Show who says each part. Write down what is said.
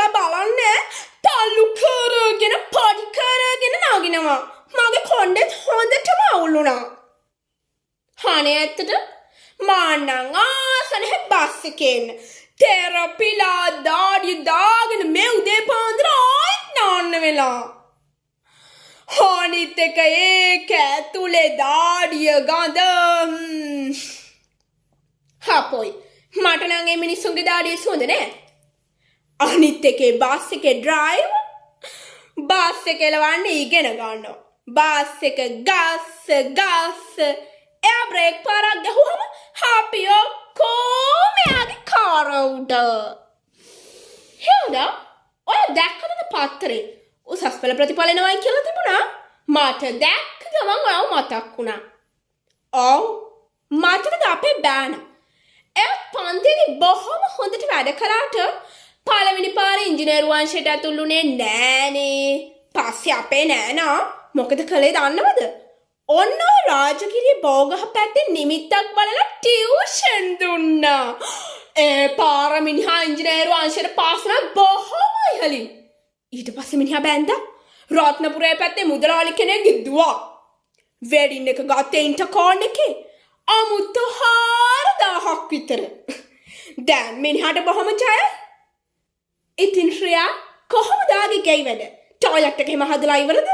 Speaker 1: කියලා බලන්නේ තල්ලු කරගෙන පොඩි කරගෙන නගිනවා. මගේ කොණ්ඩෙත් හොඳටම අවුල් වුණා. අනේ ඇත්තට මං නම් ආස නැහැ බස් එකේ එන්න. තෙරපිලා දාඩිය දාගෙන මේ උදේ පාන්දර ආයෙත් නාන්න වෙලා. අනිත් එක ඒක ඇතුලේ දාඩිය ගඳ. හපොයි, මට නම් ඒ මිනිස්සුන්ගේ දාඩිය සුවඳ නෑ. අනිත් එකේ බස් එකේ ඩ්‍රයිවර් බස් එක එලවන්න ඉගෙන ගන්නවා. බස් එක ගස්ස ගස්ස එයා බ්‍රේක් පාරක් ගැහුවම අපි ඔක්කොම එයාගේ කාර උඩ. හේවදා, ඔය දැක්කද පත්තරේ උසස් පෙළ ප්‍රතිඵල එනවයි කියලා තිබුණා? මට දැක්ක ගමන් ඔයාව මතක් වුණා. ඔව්, මතකද අපේ බෑනා? එයා පන්තියේදී බොහොම හොඳට වැඩ කරාට පළවෙනි පාර ඉංජිනේරු අංශයට ඇතුල් වුණේ නෑනේ. පස්සේ අපේ නෑනා මොකද කළේ දන්නවද? ඔන්න ඔය රාජගිරිය බෝගහ පැත්තේ නිමිත්තක් බලලා ටියුෂන් දුන්නා. ඒ පාර මිනිහා ඉංජිනේරු අංශයට පාස් වුණා බොහොම ඉහළින්. ඊට පස්සේ මිනිහා බැන්දා රත්නපුරේ පැත්තේ මුදලාලි කෙනෙක්ගේ දුවක්. වෙඩින් එක ගත්තේ ඉන්ටර්කෝන් එකේ. අමුත්තු 4000ක් විතර. දැන් මිනිහාට බොහොම ජයයි. ඉතින් ශ්‍රියා, කොහොමද ආගේ ගෙයි වැඩ? ටොයිලට් එක එහෙම හදලා ඉවරද?